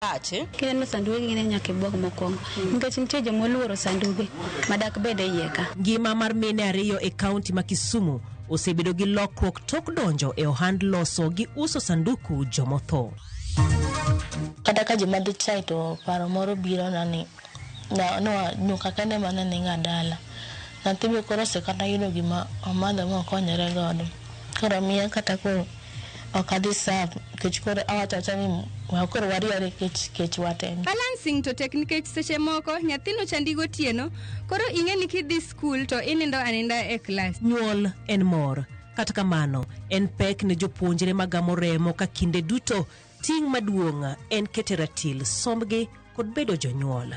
Ache. Kineno sanduge gine nyaka ibwog mokwongo nikech nitie joma oluoro sanduge madak bed e iye ka. Ngima mar mine ariyo e kaunti ma Kisumu osebedo gi lokruok tok donjo e ohand loso gi uso sanduku jomotho. Kata ka ji madho chai to paro moro biro na ni no nyuka kende mana ninga dala. Nyathi be koro osekata yudo gima omadho mokonyore godo. Koro miya kata koro ok adhi serve nikech koro awacho awacha ni koro wariere kech kech waten. Balancing to tek nikech seche moko nyathino chandi gotieno, koro ing'e ni kidhi skul to inindo aninda e klas. Nyuol en mor. Kata kamano, en pek ne jopuonjre magamo remo ka kinde duto ting' maduong' en keto e ratil sombgi kod bedo jonyuol.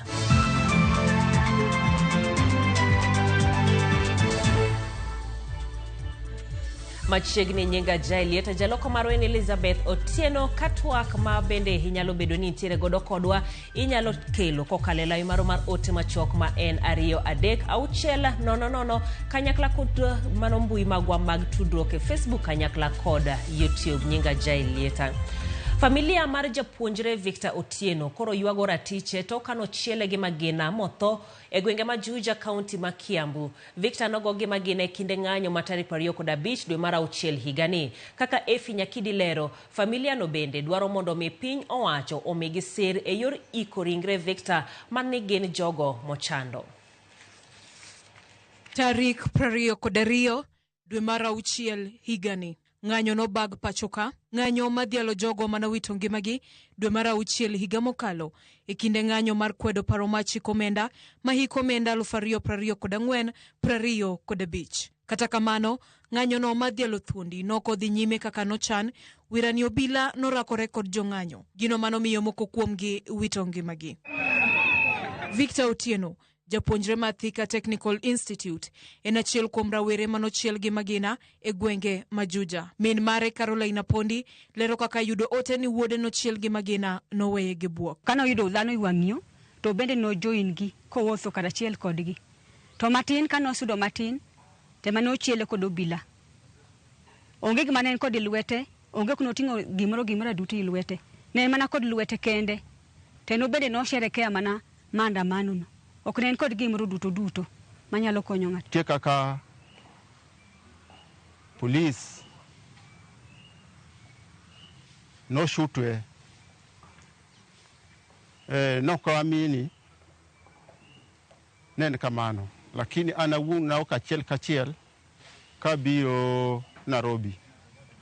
Machiegni nyinga Jaelieta, jaloko marwa en Elizabeth Otieno. Ka twak ma bende inyalo bedo ni intiere godo kodwa inyalo kelo kokalo e lawi marwa mar ote machuok ma en 2 3 6 0 0 kanyakla kod mano mbui magwa mag tudruok e Facebook kanyakla kod YouTube. Nyinga Jaelieta. Familia mar japuonjre Victor Otieno koro ywago ratiche tok kanochiele gi magina motho e gwenge ma Juja, kaunti ma Kiambu. Victor nogo gi magina e kinde ng'anyo ma tarik 25 dwe mar auchiel higani. Kaka Effie Nyakidi lero, familia no bende dwaro mondo mi piny owacho omigi sir e yor iko ringre Victor man ni gin jogo mochando. Tarik 22 dwe mar auchiel higani, ng'anyo nobag pachoka, ng'anyo madhialo jogo manowito ngimagi dwe mar auchiel higa mokalo e kinde ng'anyo mar kwedo paro mar chik omenda ma hik omenda 2024 25. Kata kamano, ng'anyono madhialo thuondi nokodhi nyime kaka nochan, wirani obila norakore kod jong'anyo, gino manomiyo moko kuomgi wito ngimagi. Victor Otieno, japuonjre mar Thika Technical Institute, en achiel kuom rawere manochiel gi magina e gwenge ma Juja. Min mare Caroline Apondi lero kaka yudo ote ni wuode nochiel gi magina noweye gi bwok. Kane oyudo dhano e wang'yo, to bende nojoin gi kowuotho karachiel kodgi. To matin kane osudo matin, tema nochiele kod obila. Onge gima ne en kod e lwete, onge kuma noting'o gimoro gimoro duto e lwete. Ne en mana kod lwete kende. To en bende nosherekea mana maandamano no. Ok ne en kod gimoro duto duto manyalo konyo ng'ato. Nitie kaka polis noshutwe, nokamini ne en kamano, lakini an awuon naok achiel kachiel kabiro Nairobi.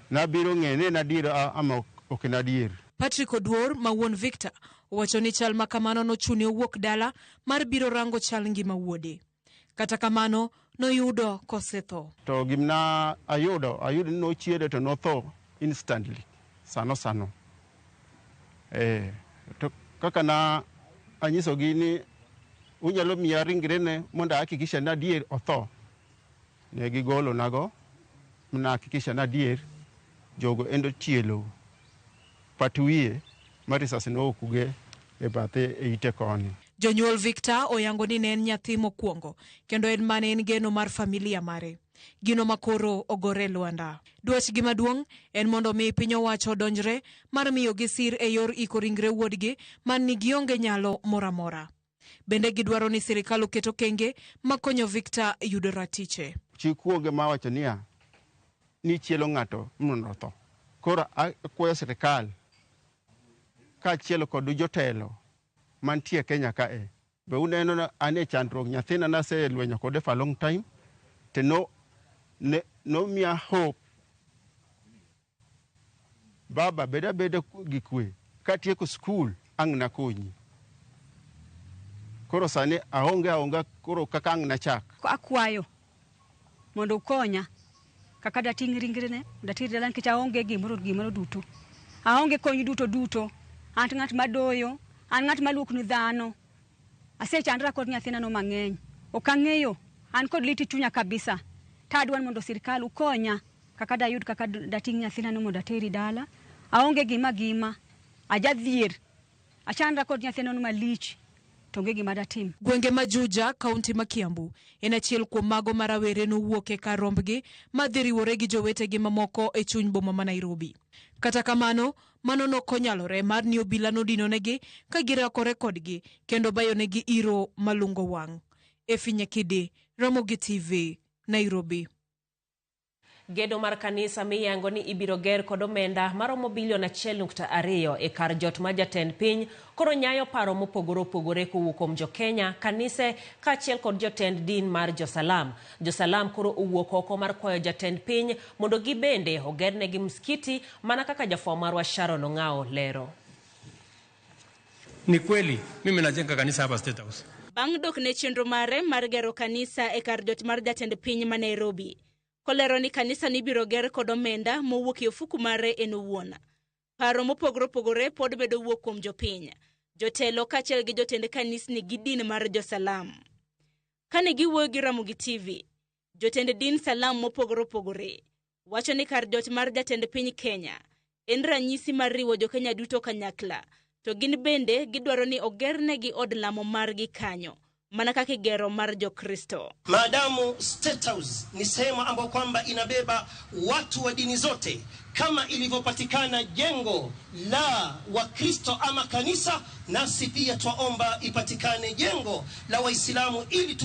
Nabiro ng'eyo ni en adier ama ok en adier. Patrick Oduor ma wuon Victor owacho ni chal ma kamano nochune owuok dala mar biro rango chal ngima wuode. Kata kamano noyudo kosetho. To gimna ayudo ni nochiele to notho instantly, sano sano. To kaka na anyisogi ni unyalo miya ringrene mondo ahakikisha ni adier otho. Ne gigolo nago, na hakikisha ni adier jogo endo chielo pat wiye ma risasi nokuge e bathe e ite koni. Jonyuol Victor oyango ni ne en nyathi mokwongo kendo en mane en geno mar familia mare. Gino makoro ogore lwanda. Dwachgi maduong' en mondo mi piny owacho odonjre mar miyogi sir e yor iko ringre wuodgi man ni gionge nyalo moro amora. Bende gidwaro ni sirikal oket okenge makonyo Victor yudo ratiche. Chik onge mawacho niya ni chielo ng'ato mondo otho. Koro akwayo sirikal kaachiel kod jotelo mantie Kenya kae. Be uneno na an e chandruok, nyathina naselwenyo kode for a long time, to nomiya hope. Baba, bed abeda gi kwe, katieko skul ang' nakonyi. Koro sani aonge aonga koro kaka ang' nachak. Akwayo mondo ukonya kaka dating' ringrene, dater dala nikech aonge gimoro gimoro duto. Aonge kony duto duto. An ng'at madoyo, an ng'at maluok ni dhano. Asechandra kod nyathina no mang'eny. Ok ang'eyo, an kod lit e chunya kabisa. To adwaro mondo sirikal ukonya kaka dayud kaka dating' nyathina no mondo ateri dala. Aonge gima gima. Ajadhier. Achandra kod nyathina no malich. To onge gima datim. Gwenge ma Juja, kaunti ma Kiambu, en achiel kuom mago ma rawere nowuok e kar rombgi ma dhi riwore gi jowetegi mamoko e chuny boma ma Nairobi. Kata kamano, mano nokonyalore mar ni obila nodinonegi ka girakore kodgi kendo bayonegi iro malungo wang'. Effie Nyakidi, Ramogi TV, Nairobi. Gedo mar kanisa miyango ni ibiro ger kod omenda maromo bilion 1.2 e kar jot ma jatend piny koro nyayo paro mopogore opogore kowuok kuom jo-Kenya, kanise kaachiel kod jotend din mar jo-Salam. Jo-Salam koro owuok oko mar kwayo jatend piny mondo gibende ogernegi msikiti mana kaka jafwambo marwa Sharon Ong'ao lero. Ni kweli mimi najenga kanisa hapa State House. Bang' dok ne chenro mare mar gero kanisa e kar jot mar jatend piny ma Nairobi, kolero ni kanisa nibiro ger kod omenda mowuok e ofuku mare en owuon. Paro mopogore opogore pod medo wuok kuom jopiny, jotelo kaachiel gi jotend kanisni gi din mar jo-Salam. Kane giwuoyo gi Ramogi TV, jotend din Salam mopogore opogore wacho ni kar jot mar jatend piny Kenya en ranyisi mar riwo jo-Kenya duto kanyakla, to gin bende gidwaro ni ogernegi od lamo margi kanyo mana kaka igero mar Jokristo. Maadamu State House ni sehemu ambayo kwamba inabeba watu wa dini zote, kama ilivyopatikana jengo la Wakristo ama kanisa, nasi pia twaomba ipatikane jengo la Waislamu ili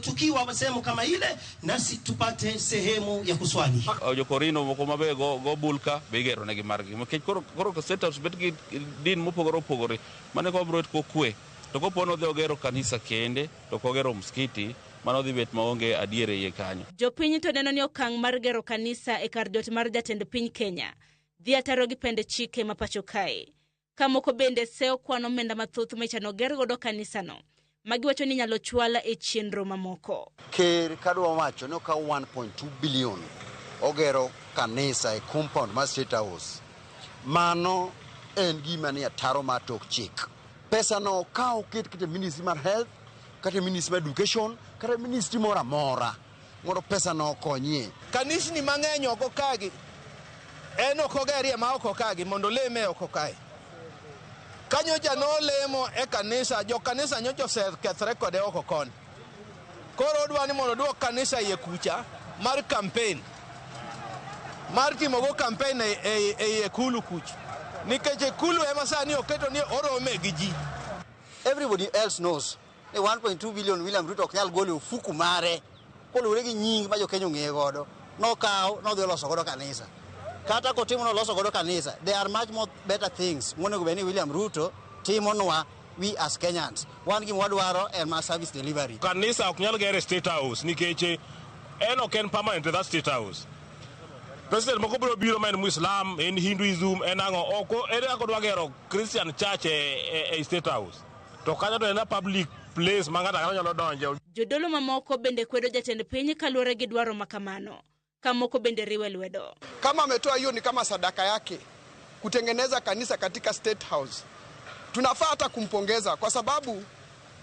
tukiwa sehemu kama ile, nasi tupate sehemu ya kuswali. Jokorino moko mabe go bulka be igero negi margi nikech koro State House bet gi din mopogore opogore mane ko biro kokwe. To kopo nodhi ogero kanisa kende to ok ogero msikiti, mano dhi bet maonge adier e iye kanyo. Jopiny to neno ni okang' mar gero kanisa e kar jot mar jatend piny Kenya dhi ataro gi pend chike ma pacho kae. Ka moko bende seyo kwan omenda mathoth michano ger godo kanisano, ma giwacho ni inyalo chwal e chenro mamoko. Ker kadwa wacho ni okaw 1.2 billion ogero kanisa e compound mar State House. Mano en gima ni ataro mar tok chik. Pesa no ka oket kata ministry mar health, kata ministry mar education, kata ministry moro amora mondo pesa no okonyie. Kanisni mang'eny oko kagi en ok ogerie ma oko kagi mondo oleme oko kae. Kanyocha nolemo e kanisa, jo kanisa nyocha osekethre kode oko koni. Koro odwa ni mondo oduok kanisa iye kucha mar campaign. Mar timogo campaign e ikulu kucha. Nikech ikulu ema sani oketo ni orome gi ji. Everybody else knows ni 1.2 billion William Ruto ok nyal golo e ofuku mare koluwore gi nying ma jo-Kenya ong'eye godo. Nokawo nodhi oloso godo kanisa. Kata kotimo noloso godo kanisa, there are much more better things monego bed ni William Ruto timonwa we as Kenyans. Wan gima wadwaro en ma service delivery. Kanisa ok nyal ger e State House nikech en ok en permanent that State House. President moko biro biro ma en Muislam, en Hinduism, en ang'o, ok ere kaka odwa gero Christian church e State House. To kanyo to en a public place ma ng'ato ang'ata nyalo donje. Jodolo mamoko bende kwedo jatend piny kaluwore gi dwaro ma kamano, ka moko bende riwe lwedo. Kama ametoa hiyo ni kama sadaka yake kutengeneza kanisa katika State House. Tunafaa hata kumpongeza kwa sababu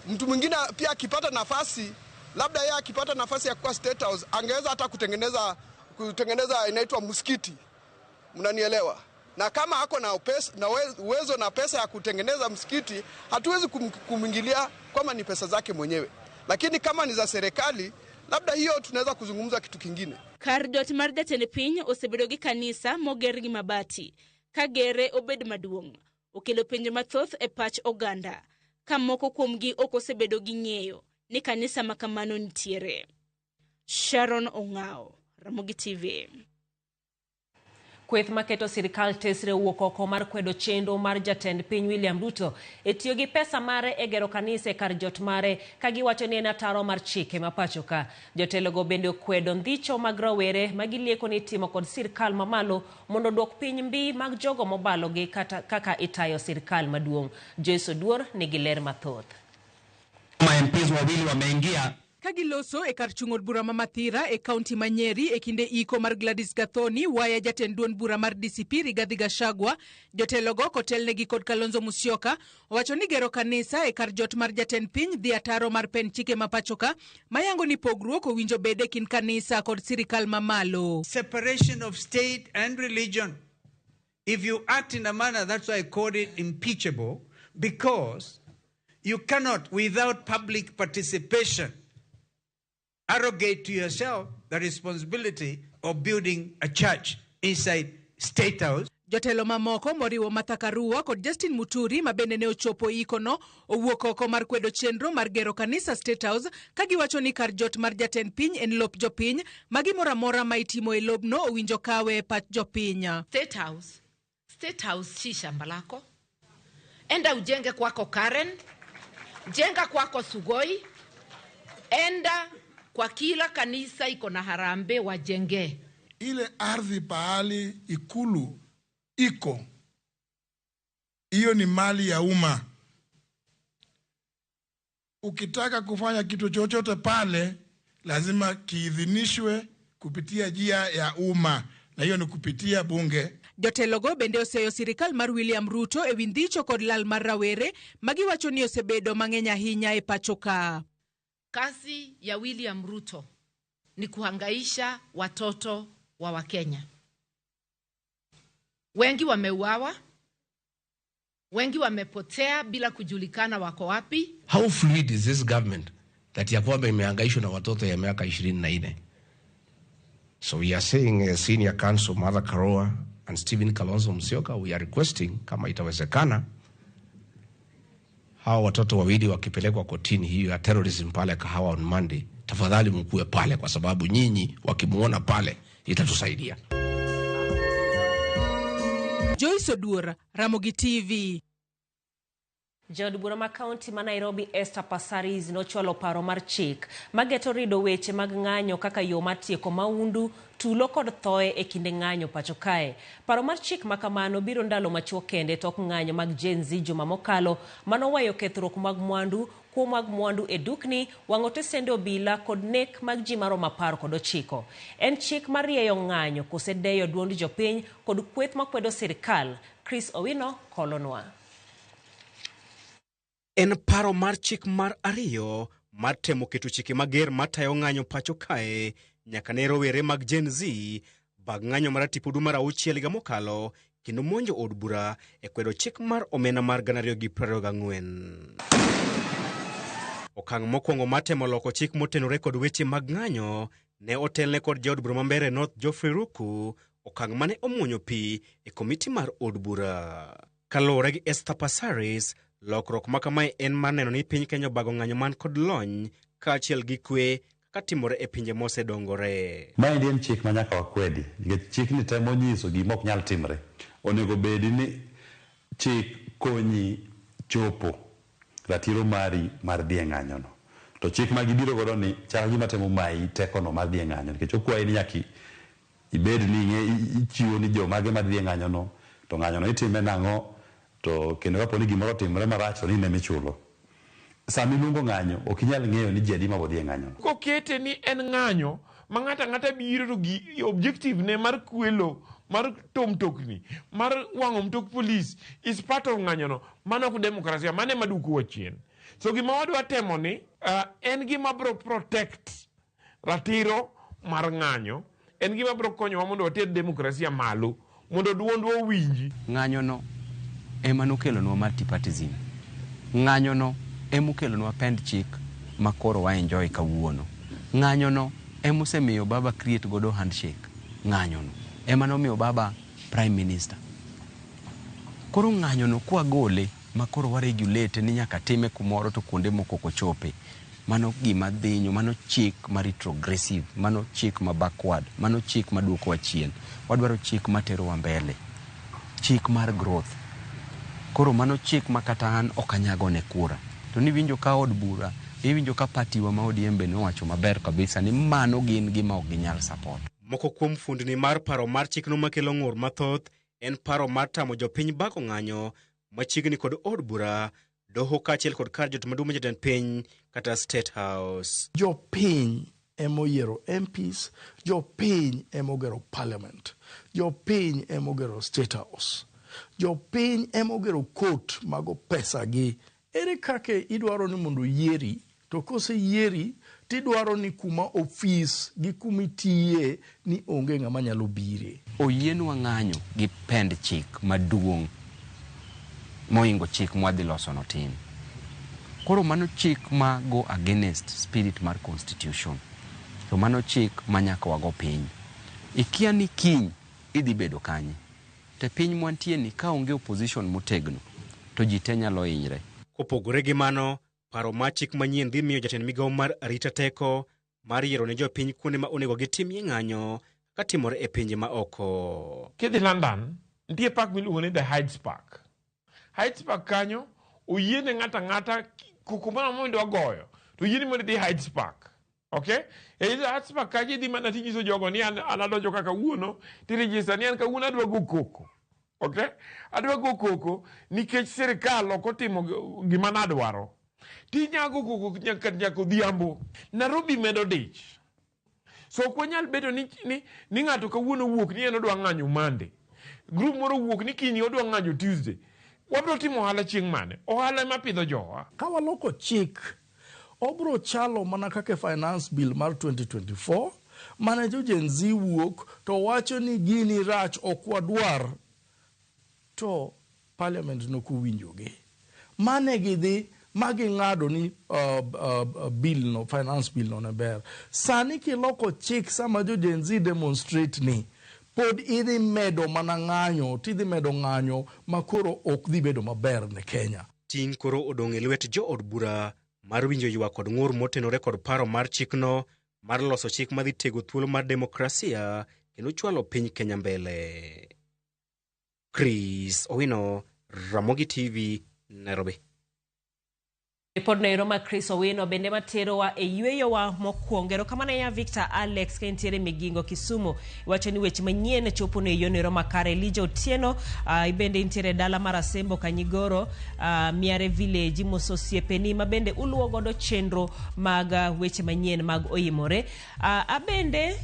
mtu mwingine pia akipata nafasi, labda yeye akipata nafasi ya kuwa State House angeweza hata kutengeneza inaitwa msikiti. Mnanielewa? Na kama ako na uwezo na pesa ya kutengeneza msikiti, hatuwezi kumwingilia kama ni pesa zake mwenyewe. Lakini kama ni za serikali, labda hiyo tunaweza kuzungumza kitu kingine. Kar jot mar jatend piny osebedo gi kanisa moger gi mabati, ka gere obed maduong', okelo penjo mathoth e pach oganda, ka moko kuomgi ok osebedo gi ng'eyo ni kanisa ma kamano nitiere. Sharon Ong'ao, Ramogi TV. Kweth maketo sirikal tesre owuok oko mar kwedo chenro mar jatend piny William Ruto e tiyo gi pesa mare e gero kanisa e kar jot mare ka giwacho ni en ataro mar chike ma pacho ka. Jotelogo bende okwedo ndhicho mag rawere ma gilieko ni itimo kod sirikal mamalo mondo oduok piny mbi mag jogo mobalogi kata kaka itayo sirikal maduong'. Joyce Oduor nigi ler mathoth. Ma MPs wawili wameingia Ka giloso e kar chung' od bura ma Mathira e kaunti ma Nyeri e kinde iko mar Gladys Gathoni waya jatend duond bura mar DCP Rigathi Gachagua, jotelogo kotelnegi kod Kalonzo Musyoka owacho ni gero kanisa e kar jot mar jatend piny dhi ataro mar pen chike ma pachoka mayango ni pogruok owinjo bed e kind kanisa kod sirikal mamalo. Separation of state and religion. If you act in a manner, that's why I called it impeachable, because you cannot, without public participation, arrogate to yourself the responsibility of building a church inside State House. Jotelo mamoko moriwo Martha Karua kod Justin Muturi ma bende ne ochopo ikono owuok oko mar kwedo chenro mar gero kanisa State House ka giwacho ni kar jot mar jatend piny en lop jopiny ma gimoro amora ma itimo e lobno owinjo kawe e pach jopiny. State House, State House si shamba lako. Enda ujenge kwako Karen, jenga kwako Sugoi, enda kwa kila kanisa iko na harambee wajenge. Ile ardhi pahali ikulu iko, hiyo ni mali ya umma. Ukitaka kufanya kitu chochote pale, lazima kiidhinishwe kupitia njia ya umma, na hiyo ni kupitia bunge. Jotelogo bende oseyo sirikal mar William Ruto ewi ndhicho kod lal mar rawere ma giwacho ni osebedo mang'eny ahinya e pacho ka. Kazi ya William Ruto ni kuhangaisha watoto wa Wakenya. Wengi wameuawa, wengi wamepotea bila kujulikana wako wapi. How fluid is this government that ya kwamba imehangaishwa na watoto ya miaka 24? So we are saying Senior Counsel Martha Karua and Stephen Kalonzo Musyoka, we are requesting kama itawezekana hawa watoto wawili wakipelekwa kotini hiyo ya terrorism pale Kahawa on Monday, tafadhali mkuwe pale, kwa sababu nyinyi wakimuona pale itatusaidia. Joyce Oduor, Ramogi TV. Jaod bura ma kaunti ma Nairobi Esther Passaris nochwalo paro mar chik mageto rido weche mag ng'anyo kaka yo mar tieko maundu, tulo kod thoe e kinde ng'anyo pacho kae. Paro mar chik ma kamano biro ndalo machuok kende tok ng'anyo mag Gen Z juma mokalo manoweyo kethruok mag mwandu, kuo mag mwandu e dukni, wang'o tesende obila kod nek mag ji maromo 19. En chik mar rieyo ng'anyo kose deyo duond jopiny kod kweth makwedo sirikal. Chris Owino kolonwa. En paro mar chik mar ariyo mar temo keto chike mager matayo ng'anyo pacho kae nyaka ne rowere mag Gen Z bag ng'anyo mar tipo dwe mar auchiel higa mokalo kendo monjo od bura e kwedo chik mar omenda mar 2024. Okang' mokwongo mar temo loko chik motenore kod weche mag ng'anyo ne otelne kod jaod bura ma Mbeere North Geoffrey Ruku, okang' mane omuonyo pi e komiti mar od bura. Kaluwore gi Esther Passaris, lokruok ma kamae en mar neno ni piny Kenya obago ng'anyo man kod lony kaachiel gi kwe kaka timore e pinje mosedongore. Maendi en chik ma nyaka wakwedi nikech chikni temo nyiso gima ok nyal timre. Onego bedi ni chik konyi chopo ratiro mari mar dhi e ng'anyono. To chik ma gibiro godo ni chal gima temo mayi tekono mar dhi e ng'anyo nikech okwayi ni nyaka ibed ni ichiwo ni jomage madhi e ng'anyono to ng'anyono itime nang'o to kendo kapo ni gimoro otimore marach to ni in ema ichulo. Sama iluongo ng'anyo ok inyal ng'eyo ni ji adi ma bodhi e ng'anyono. Kokete ni en ng'anyo ma ng'ato ang'ata biro to gi objective ne mar kwelo, mar to mtokni, mar wang'o mtok polis is part of ng'anyono. Mano ok demokrasia, mano ema duokowa chien. So gima wadwa temo ni en gima biro protect ratiro mar ng'anyo, en gima biro konyowa mondo water demokrasia malo, mondo duondwa owinji. Ng'anyono ema nokelonwa multipartyism. Ng'anyono ema okelonwa pend chik ma koro wa enjoy kawuono. Ng'anyono ema osemiyo baba create godo handshake. Ng'anyono ema nomiyo baba prime minister. Koro ng'anyono kwagole ma koro wa regulate ni nyaka time kumoro to kuonde moko ok ochope. Mano gima dhinyo, mano chik ma retrogressive, mano chik ma backward, mano chik ma duokowa chien. Wadwaro chik materowa mbele, chik mar growth. Koro mano chik ma kata an ok anyagone kura. To niwinjo ka od bura, iwinjo ka party wa ma ODM be nowacho maber kabisa ni mano gin gima ok ginyal support. Moko kuom fundni mar paro mar chikno makelo ng'ur mathoth en paro mar tamo jopiny bago ng'anyo machiegni kod od bura, doho kaachiel kod kar jot maduong' jatend piny kata State House. Jopiny emoyiero MPs, jopiny emogero parliament, jopiny emogero State House, jopiny emogero court mago pesa gi. Ere kaka idwaro ni mondo yieri, to koseyieri tidwaro ni kuma ofis gi kuma itiye ni onge ng'ama nyalo bire. Oyienwa ng'anyo gi pend chik maduong' mohingo chik mwadhi loso no tin. Koro mano chik ma go against spirit mar constitution. To mano chik ma nyaka wago piny. Ikia ni kiny idhi bedo kanye. To e piny mwantie ni ka onge opposition motegno to ji te nyalo hinyre. Kopogore gi mano, paro mar chik manyien dhi miyo jatend migawo mar arita teko mar yiero ne jopiny kuonde ma onego gitimie ng'anyo kaka timore e pinje ma oko. Kidhi London, nitie park miluongo ni the Hydes Park. Hydes Park kanyo oyiene ng'ato ang'ata koko moro amora midwa goyo to oyieni mondo idhi Hydes Park. Okay? E Hydes Park kanyo idhi mana tinyiso jogo ni an, an adonjo kaka kawuono tirejista ni an kawuono adwa go koko. Okay? Adwa go koko nikech sirikal ok otimo gima nadwaro. Tinyago koko nyaka nyaka odhiambo. Nairobi medo dich. So ok wanyal bedo ni, ni, ni ng'ato kawuono wuok ni en odwa ng'anyo Monday. Group moro wuok ni kiny odwa ng'anyo Tuesday. Wabiro timo ohala chieng' mane? Ohala ema pidho jowa. Ka waloko chik, obro chalo mana kaka e finance bill mar 2024 mane jo Gen Z wuok to wacho ni gini rach ok wadwar to parliament nokowinjogi. Mane gidhi ma ging'ado ni bill no, finance bill no ne ber. Sani kiloko chik sama jo Gen Z demonstrate ni pod idhi medo mana ng'anyo tidhi medo ng'anyo ma koro ok dhi bedo maber ne Kenya. Ting' koro odong' e lwet jood bura mar winjo ywak kod ng'ur motenore kod paro mar chikno mar loso chik madhi tego thuolo mar demokrasia kendo chwalo piny Kenya mbele. Chris Owino, Ramogi TV, Nairobi. Ripodno ero ma Chris Owino bende materowa e yueyowa mokwongo. Erokamano ahinya Victor Alex ka intiere Migingo Kisumu. Iwacho ni weche manyien chopo ne yono ero makare. Elijah Otieno, ibende intiere dala mar Asembo Kanyigoro, Miare Village, imoso osiepeni ma bende uluwo godo chenro mag weche manyien mag Oimore. Abende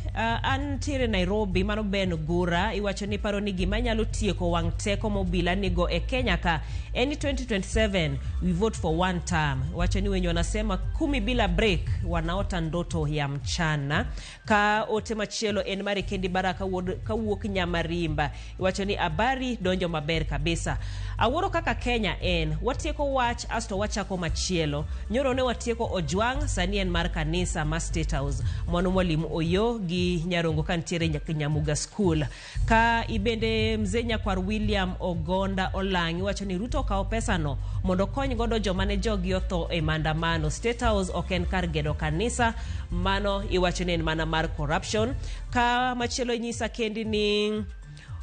antiere Nairobi, mano Ben Gura, iwacho ni paro ni gima nyalo tieko wang' teko mobila nigo e Kenya ka en ni 2027 we vote for one term. Iwacho ni wenye wanasema kumi bila break wanaota ndoto ya mchana. Ka ote machielo en mari Kendi Baraka kawuok Nyamarimba, iwacho ni habari donjo maber kabisa. Awuoro kaka Kenya en, watieko wach asto wachako machielo. Nyoro ne watieko Ojwang', sani en mar kanisa ma State House. Mano Mwalimu Oyo gi Nyarongo kantiere Nyamuga School. Ka ibende mzee Nyakwar William Ogonda Olang' iwacho ni Ruto okawo pesano mondo okony godo joma ne jogi otho e maandamano. State House ok en kar gedo kanisa, mano iwacho ni en mana mar corruption. Ka machielo inyisa kendi ni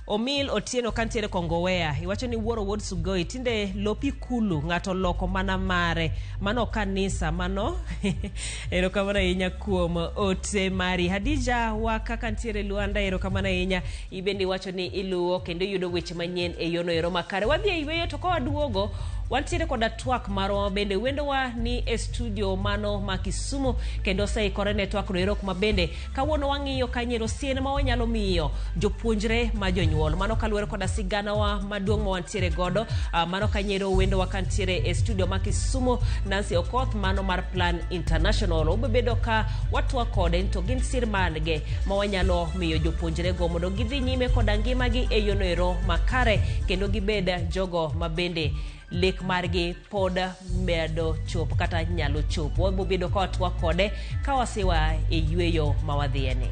Omil Otieno kantiere Kongowea iwacho ni wuoro wuod Sugoi tinde lopi kulu ng'ato loko mana mare mano kanisa mano erokamano ahinya kuom ote mari. Hadija Waka kantiere Luanda erokamano ahinya ibende iwacho ni iluwo kendo iyudo weche manyien e yono ero makare. Wadhi e yweyo to ka waduogo wantiere koda twak marwa bende wendowa ni e studio mano ma Kisumu kendo oseikore ne twak no ero kuma bende kawuono wang'iyo kanyiero siem ma wanyalo miyo jopuonjre ma jonyuol mano kaluwore koda siganawa maduong' ma wantiere godo mano kanyiero wendowa kantiere e studio ma Kisumu Nancy Okoth mano mar Plan International. Obebedo ka watwak kode to gin sir mange ma wanyalo miyo jopuonjre go mondo gidhi nyime koda ngimagi e yono ero makare kendo gibed jogo ma bende lek margi pod medo chopo kata nyalo chopo. Wabiro bedo ka watwak kode ka wasewa e yweyo ma wadhiyeni.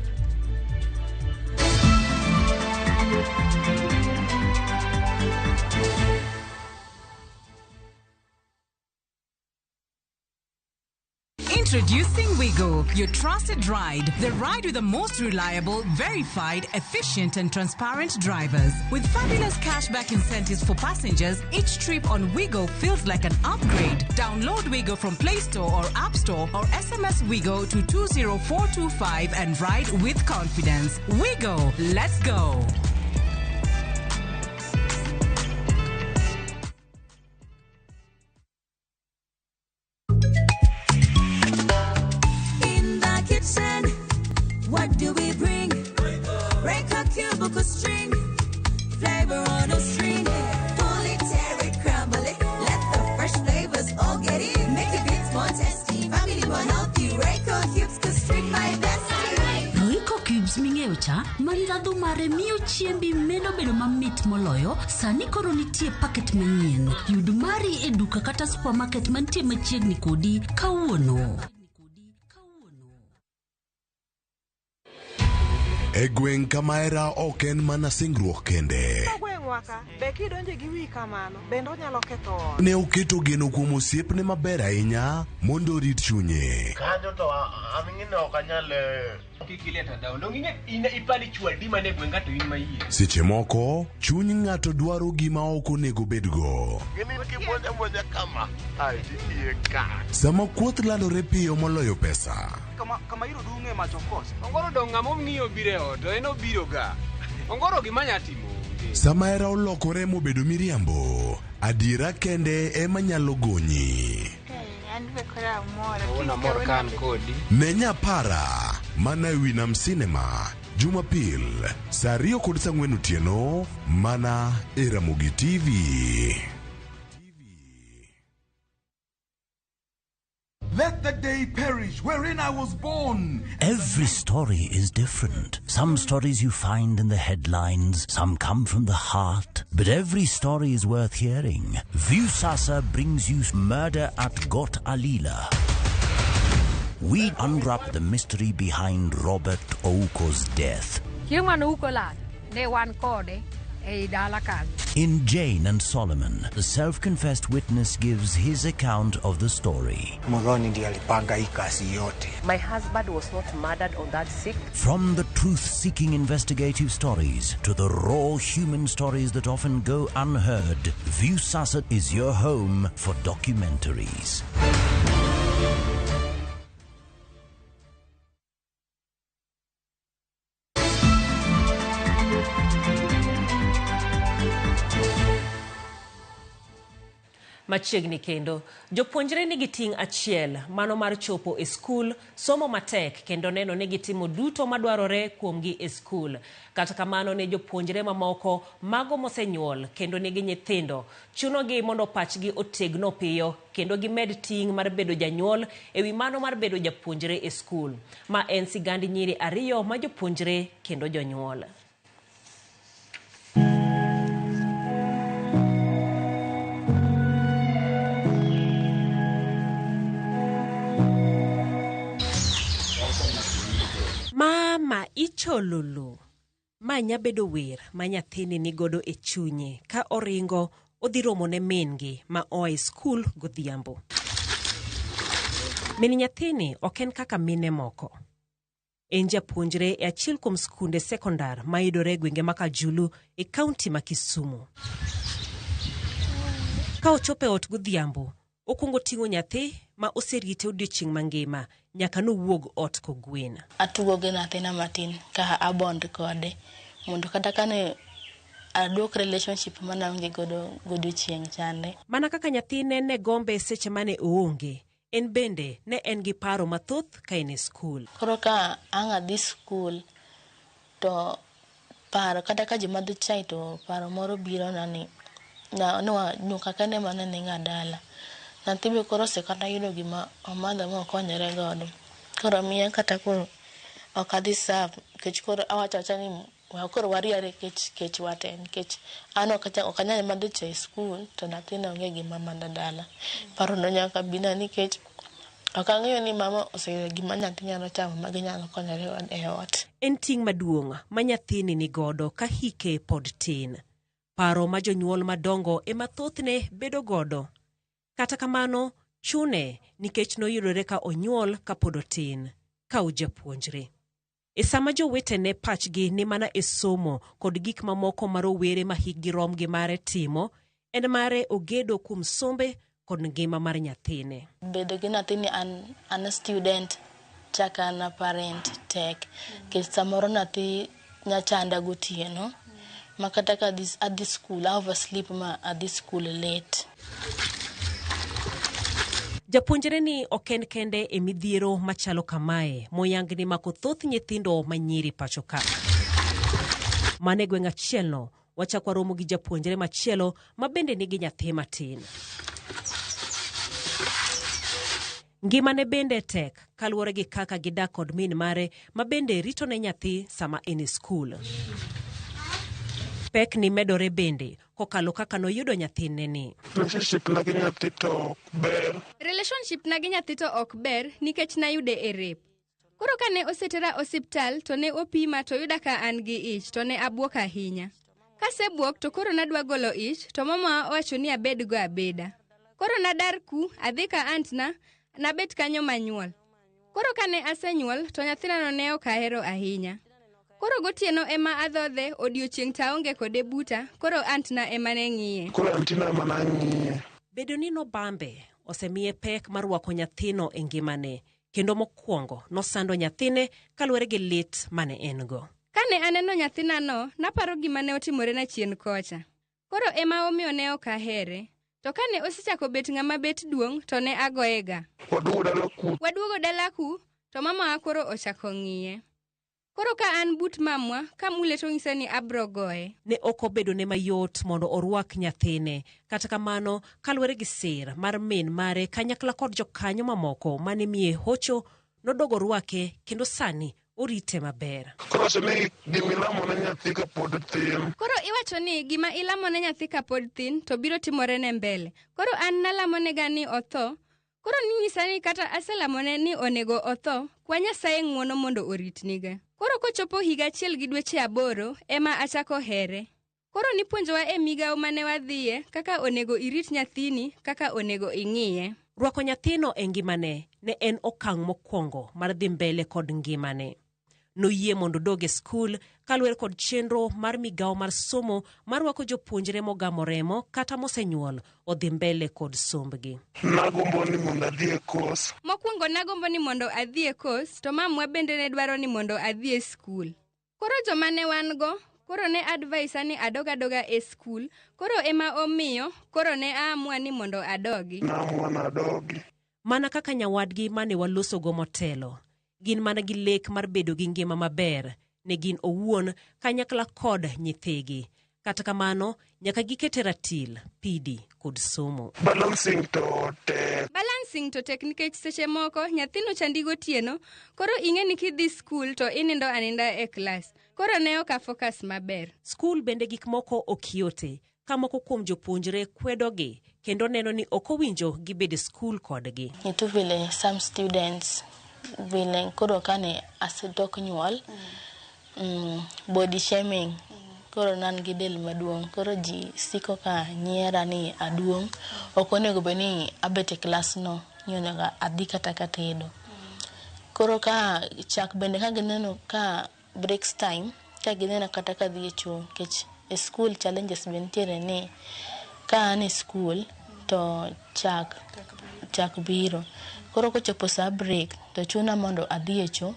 Introducing Wigo, your trusted ride. The ride with the most reliable, verified, efficient, and transparent drivers. With fabulous cashback incentives for passengers, each trip on Wigo feels like an upgrade. Download Wigo from Play Store or App Store or SMS Wigo to 20425 and ride with confidence. Wigo, let's go. In the kitchen, what do we bring? Break a cubicle string, flavor on a string. Pull it, tear it, crumble it. Let the fresh flavors all get in. Make it bits more tasty, family more healthy. Royco cubes could string my bestie. Royco cubes ming'eyo cha ma ndhadhu mare miyo chiembi medo bedo mamit moloyo sani koro nitie paket manyien yud mari e duka kata supermarket mantie machiegni kodi kawuono. E gweng' kama hera ok en mana singruok kende. Gweng'wa pinywa ka, be kidonje gi wiyi kamano, bende onyalo ketho ot. Ne oketo geno kuom osiepne maber ahinya mondo orit chunye. Kanyo to an ng'ine ok anyal Kik ileta down. Dong ing'e in ipani chwadi mane gweng' to in mayie. Seche moko, chuny ng'ato dwaro gima ok onego bedgo. Gin in kibuonja buonja kama. Ai, titiye ka. Sama kuoth landore piyo moloyo pesa. Kama kama iro dung'e mach of course. Ongoro dong ng'ama ong'iyo biro e ot, to en obiro ga. Ongoro gima nya timo onge. Sama hera olokore mobedo miriambo, adiera kende ema nyalo gonyi. An be koro amor. Kawuono amor ka an kodi. Ne Nyapara mana e wi Nam Cinema Jumapil saa 2 kod saa 4 otieno mana e Ramogi TV. Let the day perish wherein I was born. Every story is different. Some stories you find in the headlines, some come from the heart, but every story is worth hearing. Viusasa brings you Murder at Got Alila. We unwrap the mystery behind Robert Ouko's death. Chieng' mane Ouko lal, ne wan kode ei dala kanyo. In Jane and Solomon, the self-confessed witness gives his account of the story. Muthoni ndiye alipanga hii kazi yote. My husband was not murdered on that 6th. From the truth-seeking investigative stories to the raw human stories that often go unheard, Viusasa is your home for documentaries. Machiegni kendo, jopuonjre nigi ting' achiel, mano mar chopo e skul, somo matek kendo neno ni gitimo duto madwarore kuomgi e skul. Kata kamano ne jopuonjre mamoko, mago mosenyuol kendo nigi nyithindo, chunogi mondo pachgi otegno piyo kendo gimed ting' mar bedo janyuol ewi mano mar bedo japuonjre e skul. Ma en sigand nyiri ariyo ma jopuonjre kendo jonyuol. Mama icholulu. Ma nyabedo wer ma nyathini nigodo e chunye ka oringo odhi romo ne min-gi ma oa e skul godhiambo. Min nyathini ok en kaka mine moko. En japuonjre e achiel kuom skunde sekondar mayudore e gwenge ma Kajulu e kaunti ma Kisumu. Ka ochopo e ot godhiambo, okwongo ting'o nyathi ma oserite odiochieng' mangima nyaka nowuog ot kogwen. Atugo gi nyathina matin ka abond kode mondo kata kane aduok relationship mane aonge godo godiochieng' chande. Mana kaka nyathine ne gombe seche mane oonge, en bende ne en gi paro mathoth ka en e skul. Koro ka ang' adhi skul to paro kata ka ji madho chai to paro moro biro na ni nyuka kende mane niga dala. Nyathi be koro osekata yudo gima omadho ma okonyore godo. Koro miya kata koro ok adhi serve nikech koro awacho awacha ni koro wariere kech wate nikech an ok anyal madho chai e skul to nyathina onge gima madho dala. Paro no nyaka bina nikech ok ang'eyo ni mama oseyudo gima nyathi nyalo chamo ma ginyalo konyore godo e ot. En ting' maduong' ma nyathini nigodo ka hike pod tin. Paro ma jonyuol madongo ema thothne bedo godo. Kata kamano, chune nikech noyudore ka onyuol kapod otin, ka ojapuonjre. E sama jowetene pachgi ni mana e somo kod gik mamoko ma rowere ma hikgi rom gi mare timo, en mare ogedo kuom sombe kod ngima mar nyathine. Bedo gi nyathini an a student chaka an a parent tek. Nikech samoro nyathi nyachanda gotieno ma kata ka adhi skul, I oversleep ma adhi skul late. Japuonjre ni ok en kende e midhiero machalo kamae moyang ni mako thoth nyithindo manyiri pacho ka. Mane gweng' achielno, wachako waromo gi japuonjre machielo ma bende nigi nyathi matin. Ngimane bende tek kaluwore gi kaka gidak kod min mare ma bende rito ne nyathi sama en e skul. Pek ni medore bende kokalo kaka noyudo nyathine ni. Relationship na gi nyathi to ok ber. Relationship na gi nyathi to ok ber nikech nayude e rape. Koro kane osetera osiptal to ne opima to yuda ka an gi ich to ne abuok ahinya. Kasebuok to koro nadwa golo ich to mama owacho ni abedgo abeda. Koro nadar ku adhi ka aunt na nabet kanyo manyuol. Koro kane asenyuol to nyathinano ne ok ahero ahinya. Koro gotieno ema adhodhe odiochieng' to aonge kode buta koro aunt na ema ne ng'iye. Koro antina ema nang'iye. Bedo ni nobambe osemiye pek mar rwako nyathino e ngimane kendo mokwongo nosando nyathine kaluwore gi lit mane en go. Kane aneno nyathinano, naparo gima ne otimorena chien kocha. Koro ema omiyo ne ok ahere. To kane osechako bet ng'ama bet duong' to ne agoyega. Waduogo dala ku. Waduogo dala ku, to mamawa koro ochako ng'iye. Koro ka an but mamwa, kamule to onyisa ni abro goye. Ne ok obedone mayot mondo orwak nyathine. Kata kamano, kaluwore gi sir mar min mare kanyakla kod jokanyo mamoko mane miye hocho, nodogo rwake kendo sani orite maber. Koro wacho ni gima ilamo ne nyathi kapod thin. Koro iwacho ni gima ilamo ne nyathi kapod thin to biro timore ne mbele. Koro an nalamonega ni otho. Koro ninyisa ni kata aselamone ni onego otho, kwa Nyasaye ng'uono mondo oritniga. Koro kochopo higa achiel gi dweche 8 ema achako here. Koro nipuonjowa e migawo mane wadhiye kaka onego irit nyathini, kaka onego ing'iye. Rwako nyathino e ngimane ne en okang' mokwongo mar dhi mbele kod ngimane. Noyie mondo odog e skul kaluwore kod chenro mar migawo mar somo mar rwako jopuonjre mogamo remo kata mosenyuol odhi mbele kod sombgi. Nagombo ni mondo adhi e kos. Mokwongo nagombo ni mondo adhi e kos, to mamwa bende ne dwaro ni mondo adhi e skul. Koro joma ne wan go, koro ne advise ni adog adoga e skul, koro ema omiyo, koro ne aamua ni mondo adogi. Naamua nadogi. Mana kaka nyawadgi mane walosogo motelo, gin mana gi lek mar bedo gi ngima maber ne gin owuon kanyakla kod nyithigi. Kata kamano, nyaka giket e ratil, pidi kod somo. Balancing to tek. Balancing to tek nikech seche moko nyathino chandi gotieno, koro ing'e ni kidhi skul to inindo aninda e klas. Koro ne ok afocus maber. Skul bende gik moko ok yote, ka moko kuom jopuonjre kwedogi kendo neno ni ok owinjo gibed e skul kodgi. Nitu vile some students vile koro kane asedok nyuol body shaming koro nan gi del maduong' koro ji siko ka nyiera ni aduong' ok onego bed ni abet e klas no ni onego adhi kata ka tedo. Koro ka chak bende ka gineno ka breaks time ka gineno kata ka dhi e choo nikech e school challenges be nitiere ni ka an e school to chak biro. Koro kochopo sa break to chuna mondo adhi e choo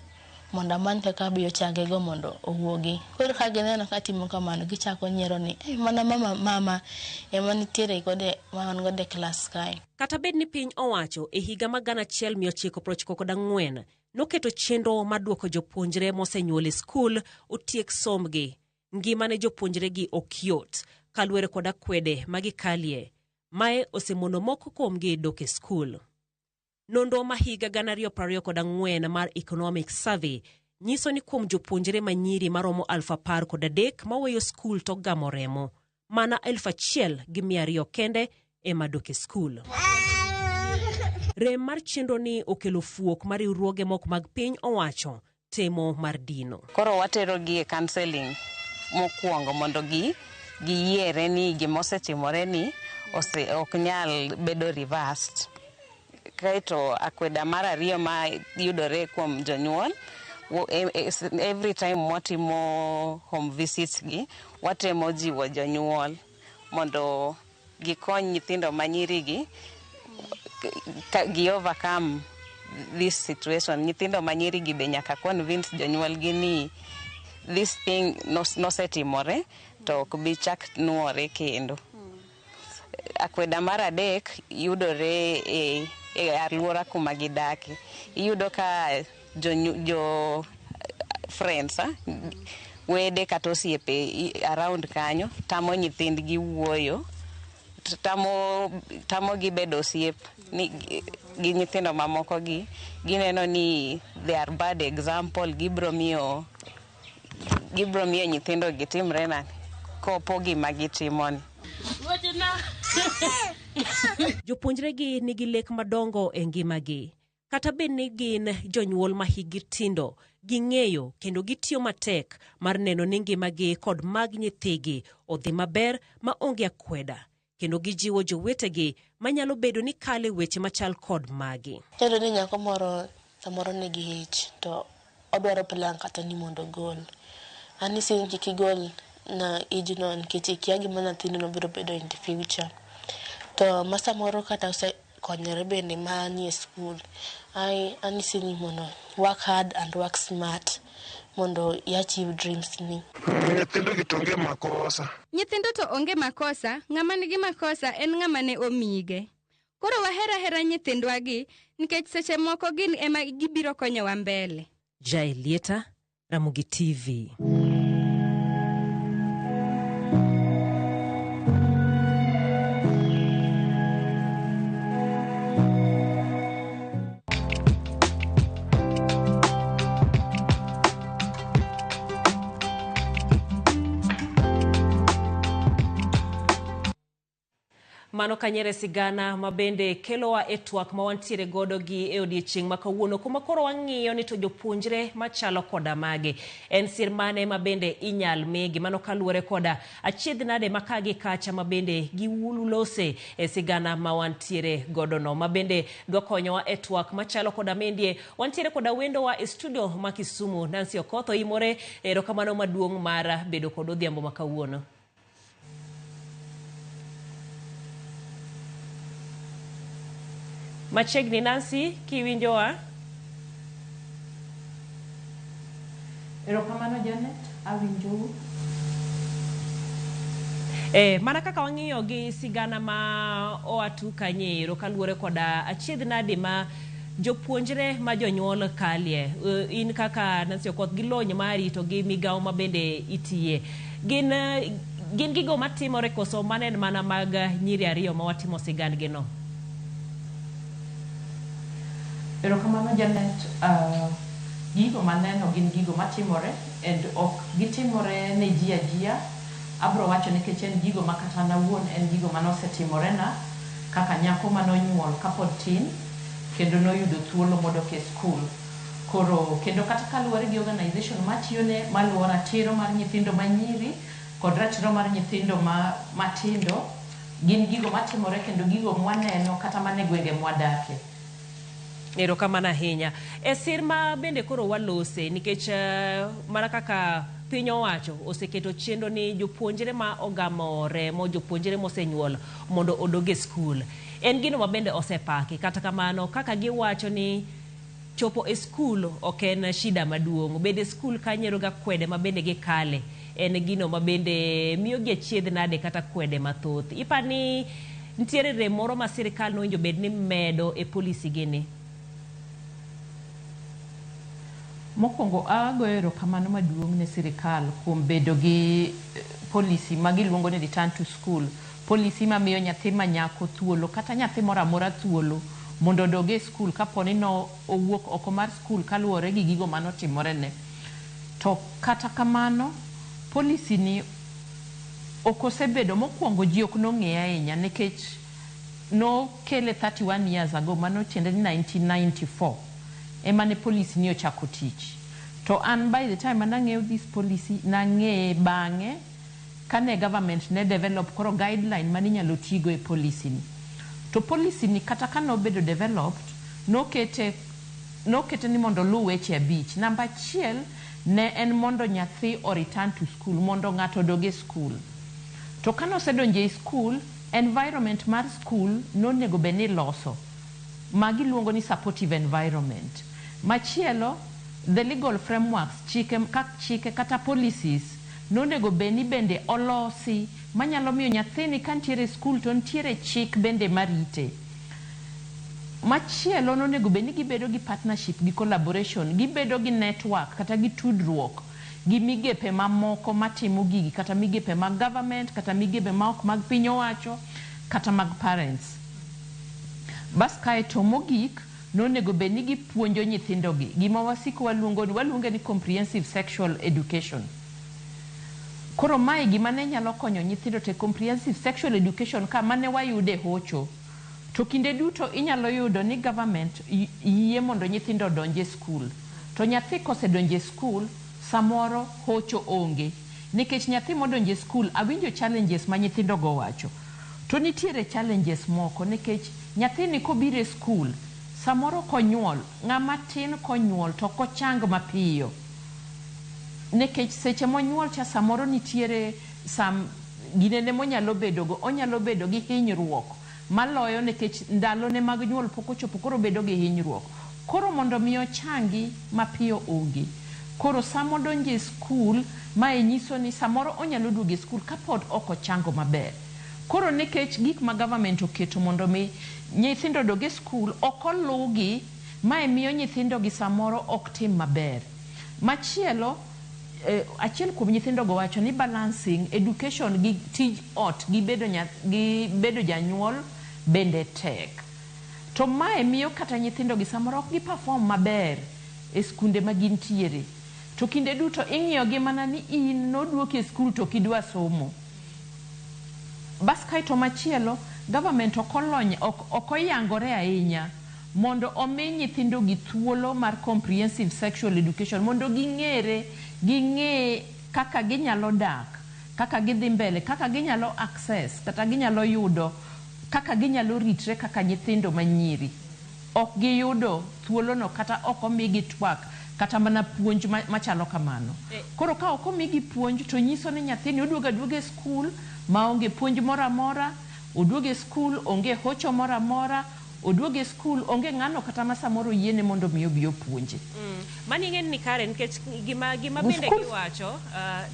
mondo amany kaka abiyo chagego mondo owuogi. Koro ka gineno ka atimo kamano gichako nyiero ni mana mama ema nitiere gode ma wan godo e klas kae. Kata bed ni piny owacho e higa mar 1994 noketo chenro mar duoko jopuonjre mosenyuol e skul otiek sombgi. Ngima ne jopuonjregi ok yot kaluwore kod akwede ma gikalie. Mae osemono moko kuomgi dok e skul. Nonro ma higa 2024 mar Economic Survey nyiso ni kuom jopuonjre manyiri maromo 13,000 maweyo skul to gamo remo, mana 1,200 kende ema dok e skul. Rem mar chenro ni okelo fuok mar riwruoge moko mag piny owacho temo mar dino. Koro waterogi e counseling mokwongo mondo giyiere ni gimosetimore ni ok nyal bedo reversed. Kaeto akweda mar ariyo ma yudore kuom jonyuol, every time watimo home visits gi, watemo jiwo jonyuol mondo gikony nyithindo manyiri gi gi overcome this situation. Nyithindo manyiri gi be nyaka convince jonyuol gi ni this thing nosetimore to ok bi chak nuore kendo. Akweda mar adek yudore e alwora kuma gidake. Iyudo ka jo friends, wede kata osiepe around kanyo tamo nyithindgi wuoyo, tamo gi bedo osiep ni gi nyithindo mamoko gi gineno ni they are bad example, gibro miyo nyithindo gitimre nani kopo gima gitimoni. Jopuonjre gi nigi lek madongo e ngimagi. Kata bed ni gin jonyuol ma hikgi tindo, ging'eyo kendo gitiyo matek mar neno ni ngimagi kod mag nyithigi odhi maber ma onge akweda kendo gijiwo jowetegi manyalo bedo ni kale weche machal kod magi. Iyudo ni nyako moro samoro nigi ich to odwaro plan kata ni mondo ogol. Anyisi ni kik igol na ijno nikech ikia gima nyathino biro bedo in the future. To ma samoro kata osekonyore bende manie skul, anyisi ni mondo work hard and work smart mondo i achieve dreams ni. Nyithindo gi to onge makosa. Nyithindo to onge makosa, ng'ama nigi makosa en ng'ama ne omige. Koro waher ahera nyithindwa gi nikech seche moko gin ema gibiro konyowa mbele. Jaelieta, Ramogi TV. Mano kanyere sigana ma bende kelowa e twak ma wantiere godo gi e odiechieng' ma kawuono kuma koro wang'iyo ni to jopuonjre machalo koda mage en sir mane ma bende inyal migi mano kaluwore koda achiedh nade ma ka gi kacha ma bende giwulose e sigana ma wantiere godo no ma bende dwa konyowa e twak machalo koda mendie wantiere koda wendowa e studio ma Kisumu Nancy Okoth oimore erokamano maduong' mar bedo kod odhiambo ma kawuono. Machiegni Nancy, kiwinjowa? Erokamano Janet, awinjou. Mana kaka wang'iyo gi sigana ma oa tu kanyero kaluwore koda achiedh nade ma jopuonjre ma jonyuol kalie. In kaka Nancy Okoth gi lony mari to gi migawo ma bende itiye. Gin gigo matimore koso mano en mana mag nyiri ariyo ma watimo sigandgi no? Erokamano Janet, gigo maneno gin gigo matimore and ok gitimore ne ji ajia. Abro wacho nikech en gigo ma kata an awuon en gigo manosetimorena kaka nyako manonyuol kapod tin kendo noyudo thuolo modok e skul. Koro kendo kata kaluwore gi organization matiyone maluwo ratiro mar nyithindo manyiri kod ratiro mar nyithindo matindo, gin gigo matimore kendo gigo mwaneno kata mana e gwenge mwadake. Erokamano ahinya. E sir ma bende koro walose nikech mana kaka piny owacho oseketo chenro ni jopuonjre ma ogamo remo, jopuonjre mosenyuol mondo odog e skul. En gino ma bende osepaki, kata kamano kaka giwacho ni chopo e skul ok en shida maduong'. Bede e skul kanyero ga kwede ma bende gikale. En gino ma bende miyo gi achiedh nade kata kwede mathoth. Ipa ni nitiere rem moro ma sirikal nowinjo bed ni medo e polisi gini? Mokwongo agoyo erokamano maduong' ne sirikal kuom bedo gi policy ma giluongo ni return to school. Policy mamiyo nyathi ma nyako thuolo kata nyathi moro amora thuolo mondo odog e skul kapo ni no owuok oko mar skul kaluwore gi gigo manotimorene. To kata kamano, policy ni ok osebedo mokwongo ji ok nong'eye ahinya nikech nokele 31 years ago, mano tiende ni 1994 ema ne policy ni ochako tich. To an by the time manang'eyo this policy, nang'eye bang'e kane government ne develop koro guideline maninyalo tigo e policy ni. To policy ni kata kanobedo developed, nokete ni mondo oluw weche abich. Namba achiel ne en mondo nyathi o return to school, mondo ng'ato odog e school. To kanosedonjo e school, environment mar school nonego bed ni iloso, ma giluongo ni supportive environment. Machielo, the legal frameworks, chike kata policies, nonego bed ni bende olosi manyalo miyo nyathini ka nitiere e school to nitiere chik bende marite. Machielo nonego bed ni gibedo gi partnership gi collaboration, gibedo gi network kata gi tudruok gi migepe mamoko matimo gigi, kata migepe mag government, kata migepe ma ok mag piny owacho, kata mag parents. Bas kaeto mogik, nonego bed ni gipuonjo nyithindogi gima wasiko waluongo ni waluonge ni comprehensive sexual education. Koro mae gima ne nyalo konyo nyithindo te comprehensive sexual education ka mane wayude hocho. To kinde duto inyalo yudo ni government yie mondo nyithindo odonj e skul. To nyathi kosedonjo e skul, samoro hocho onge. Nikech nyathi modonjo e skul, awinjo challenges ma nyithindo go wacho. To nitiere challenges moko nikech nyathini kobiro e skul, samoro konyuol, ng'ama tin konyuol to ok ochang mapiyo. Nikech seche monyuol cha samoro nitiere some ginene monyalo bedo go, onyalo bedo gi hinyruok maloyo nikech ndalone mag nyuol pok ochopo koro obedo gi hinyruok. Koro mondo mi ochangi mapiyo onge. Koro sama odonjo e skul, mae nyiso ni samoro onyalo duogo e skul kapod ok ochango maber. Koro nikech gik ma government oketo mondo mi nyithindo odog e skul ok oluwgi, mae miyo nyithindo gi samoro ok tim maber. Machielo, achiel kuom nyithindo go wacho ni balancing education gi tij ot gi bedo, gi bedo janyuol bende tek. To mae miyo kata nyithindo gi samoro ok gi perform maber e skunde ma gintiere. To kinde duto ing'iyo gi mana ni in noduoki e skul to ok idwa somo. Bas kaeto machielo, government ok olony, ok oyangore ahinya mondo omi nyithindo gi thuolo mar comprehensive sexual education mondo ging'ere, ging'e kaka ginyalo dak, kaka gidhi mbele, kaka ginyalo access, kata ginyalo yudo, kaka ginyalo ritre kaka nyithindo manyiri. Ok giyudo thuolono kata ok omigi twak kata mana puonj machalo kamano. Koro ka ok omigi puonj to nyiso ni nyathini oduogo aduoga e skul maonge puonj moro amora, oduogo e skul onge hocho moro amora, oduogo e skul onge ng'ano kata ma samoro oyiene mondo mi obi opuonje. Mani ing'e ni kare nikech gima bende giwacho,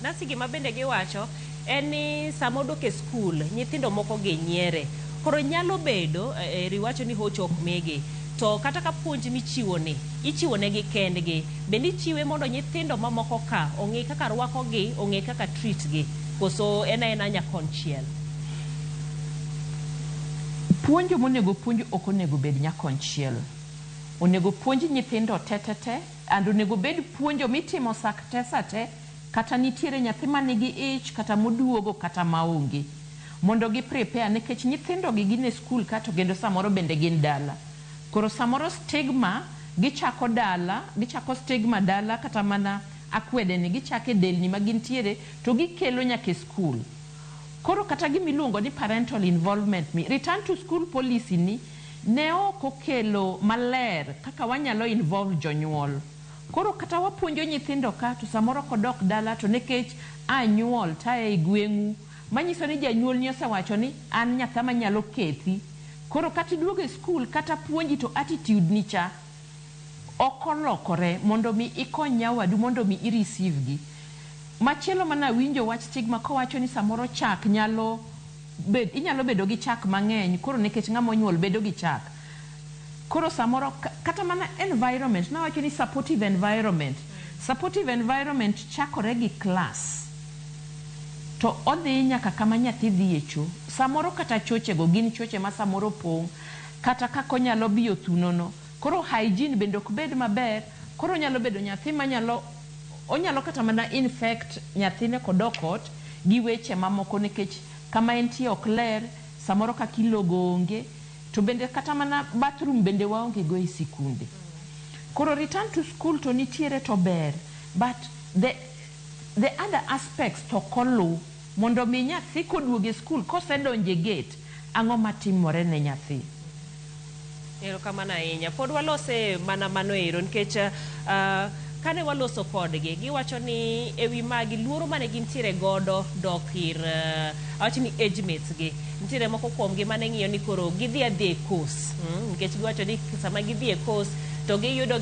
Nancy, gima bende giwacho en ni sama odok e skul nyithindo moko gi nyiere. Koro nyalo bedo riwacho ni hocho ok migi. To kata ka puonj michiwo ni, ichiwo negi kendgi, bende ichiwe mondo nyithindo mamoko ka ong'e kaka rwakogi, ong'e kaka treat gi, koso en aena nyakonchiel? Puonjo monego puonj ok onego bed nyakonchiel. Onego puonj nyithindo te te te, and onego bed puonjo mitimo sak te sa te, kata nitiere nyathi manigi ich, kata moduogo, kata maonge. Mondo gi prepare nikech nyithindo gi gin e skul ka to kendo samoro bende gin dala. Koro samoro stigma gichako dala, gichako stigma dala kata mana akwede ni gichako e delni ma gintiere to gikelo nyaka e skul. Koro kata gima iluongo ni parental involvement ni, return to school policy ni ne ok okelo maler kaka wanyalo involve jonyuol. Koro kata wapuonjo nyithindo ka to samoro kodok dala to nikech anyuol ta e gweng'u, manyiso ni janyuolni osewacho ni an nyatha manyalo kethi. Koro kata iduogo e skul kata puonji to attitude ni cha ok olokore mondo mi ikony nyawadu mondo mi i receive gi. Machielo mana winjo wach stigma kowacho ni samoro chak nyalo bed, inyalo bedo gi chak mang'eny koro nikech ng'ama onyuol bedo gi chak. Koro samoro kata mana environment, nawacho ni supportive environment. Supportive environment chakore gi class. To odhi nyaka kama nyathi dhi e cho. Samoro kata chochego gin choche ma samoro pong', kata kaka onyalo biyo thunono. Koro hygiene bende ok bed maber, koro onyalo bedo nyathi manyalo, onyalo kata mana infect nyathine kodok ot gi weche mamoko nikech kama entie ok ler, samoro kaka ilogo onge, to bende kata mana bathroom bende waonge go e sikunde. Koro return to school to nitiere to ber, but the other aspects to ok oluw mondo mi nyathi koduogo e skul kosedonjo e gate, ang'o matimore ne nyathi? Erokamano ahinya. Pod walose mana mano ero nikech kane waloso kodgi, giwacho ni ewi magi luoro mane gintiere godo dok ir awacho ni age mates gi. Nitiere moko kuomgi mane ng'iyo ni koro gidhi adhi e course. Nikech giwacho ni sama gidhi e course to giyudo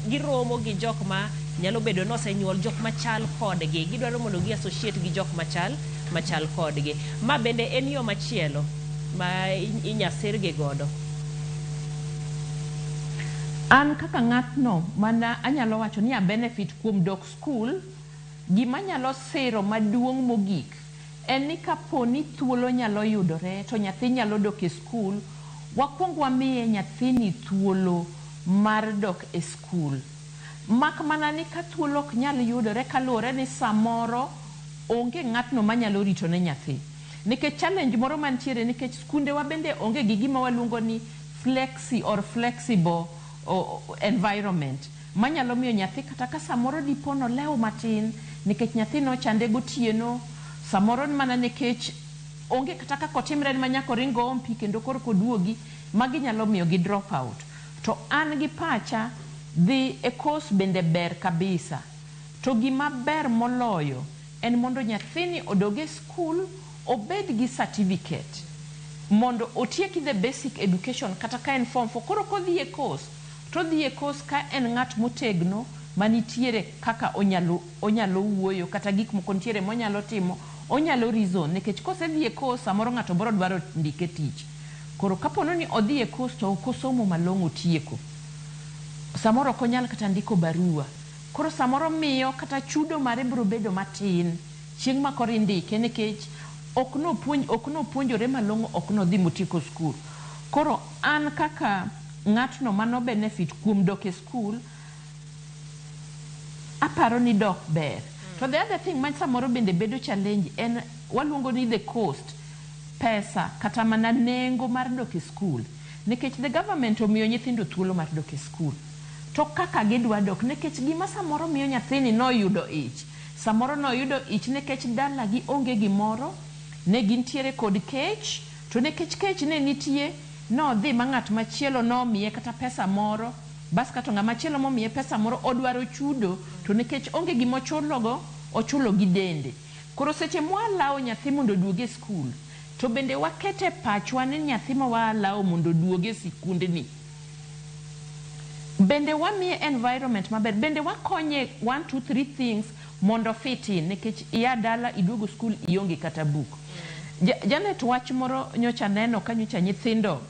giromo gi jok ma nyalo bedo ni osenyuol, jok machal kodgi. Gidwaro mondo gi associate gi jok machal kodgi. Ma bende en yo machielo ma inya sirgi godo. An kaka ng'atno mana anyalo wacho ni a benefit kuom dok skul, gima nyalo siro maduong' mogik en ni kapo ni thuolo nyalo yudore to nyathi nyalo dok e skul, wakuong wamiye nyathini thuolo mar dok e skul. Mak mana ni ka thuolo ok nyal yudore kaluwore ni samoro onge ng'atno manyalo rito ne nyathi. Nikech challenge moro mantiere nikech skundewa bende onge gi gima waluongo ni flexi or flexible environment. Manyalo miyo nyathi kata ka samoro dipo nolewo matin nikech nyathi nochande gotieno, samoro mana nikech onge kata kaka otimre en ma nyaka oring oom pi kendo korka oduogi, magi nyalo miyo gi drop out. To an gi pacha, dhi e course bende ber kabisa. To gima ber moloyo en mondo nyathini odog e skul obed gi certificate mondo otieki the basic education kata ka en form four. Koro kodhi e course, to odhi e course ka en ng'at motegno manitiere kaka onyalo onyalo wuoyo kata gik moko nitiere monyalo timo, onyalo reason nikech kosedhi e course samoro ng'ato biro dwaro ndike tich. Koro kapono ni odhi e course to ok osomo malong'o otieko, samoro ok onyal kata ndiko barua. Koro samoro miyo kata chudo mare biro bedo matin chieng' ma koro indike nikech ok nopuonj ok nopuonjore malong'o ok nodhi motieko skul. Koro an kaka ng'atno mano benefit kuom dok e skul, aparo ni dok ber. To the other thing ma samoro bende bedo challenge en waluongo ni the cost, pesa kata mana nengo mar dok e skul. Nikech the government omiyo nyithindo thuolo mar dok e skul. To kaka gidwa dok, nikech gima samoro miyo nyathini noyudo ich, samoro noyudo ich nikech dalagi onge gimoro, ne gintiere kod kech, to nikech kech ne nitie, nodhi ma ng'at machielo nomiye kata pesa moro, bas kato ng'ama chielo momiye pesa moro odwaro chudo, to nikech onge gima ochulogo, ochulo gi dende. Koro seche mwalawo nyathi mondo oduog e skul, to bende wakete pachwa ni nyathi ma walawo mondo oduog e sikundni, bende wamiye environment maber, bende wakonye 1 2 3 things mondo fit in, nikech iya dala iduogo skul ionge kata buk. Janet, wach moro nyocha neno ka nyocha nyithindo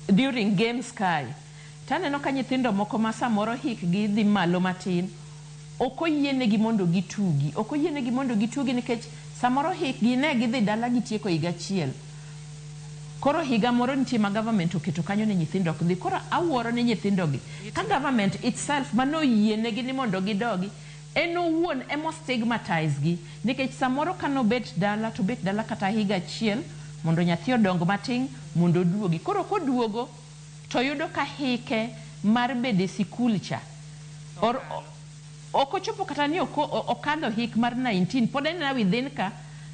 during games kae, taneno ka nyithindo moko ma samoro hikgi dhi malo matin ok oyienegi mondo gitugi, ok oyienegi mondo gitugi nikech samoro hikgi ne gidhi dala gitieko higa achiel. Koro higa moro nitie ma government oketo kanyo ni nyithindo ok dhi. Koro awuoro ni nyithindo gi, ka government itself manoyienegi ni mondo gidogi, en owuon emo stigmatize gi nikech samoro kanobet dala to bet dala kata higa achiel mondo nyathi odong matin mondo oduogi. Koro koduogo to yudo ka hike mar bedo e sikul cha ok ochopo kata ni okadho hik mar 19, pod en within ka,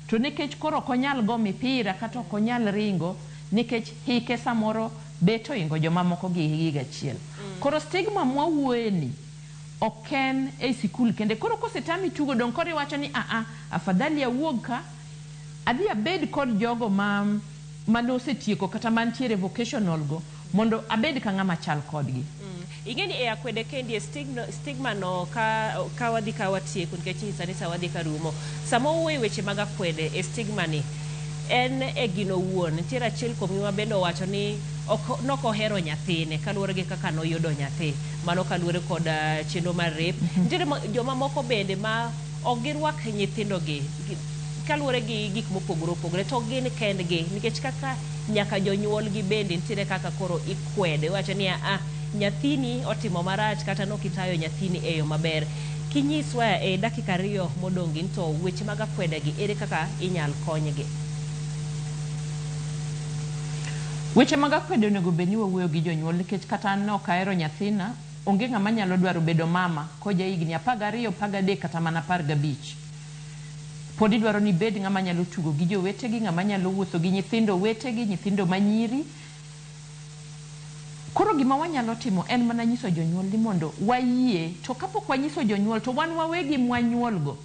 to nikech koro ok onyal go mipira kata ok onyal ringo nikech hike samoro bet oingo jomamoko gi higa achiel. Koro stigma mwawuoye ni ok en e sikul kende. Koro kosetami tugo dong' koro iwacho ni aa, afadhali awuog ka adhi abed kod jogo ma manosetieko kata mantiere vocational go mondo abed ka ng'ama chal kodgi. Ing'e ni e akwede kendi e stigma no ka wadhi ka watieko nikech nyisa ni sa wadhi ka rumo. Sama wawuoyo e weche mag akwede e stigma ni en e gino wuon nitiere achiel kuom ma bende owacho ni ok nok ohero nyathine kaluwore gi kaka noyudo nyathi, mano kaluwore kod chenro mar rape. Nitiere joma moko bende ma ok girwak nyithindogi kaluwore gi gik mopogore opogore to gin kendgi nikech kaka nyaka jonyuolgi bende nitiere kaka koro ikwede iwacho ni a nyathini otimo marach kata nokitayo nyathini e yo maber. Kinyiswa e dakika 2 modong' gi to weche mag akwede gi ere kaka inyal konygi? Weche mag akwede onego bed ni wawuoyo gi jonyuol nikech kata an ne ok ahero nyathina, onge ng'ama nyalo dwaro bedo mama koja higni 12, 13 kata mana 15. Pod idwaro ni ibed ng'ama nyalo tugo gi jowetegi, ng'ama nyalo wuotho gi nyithindo wetegi, nyithindo manyiri. Koro gima wanyalo timo en mana nyiso jonyuol ni mondo wayie, to kapok wanyiso jonyuol to wan wawegi mwanyuolgo.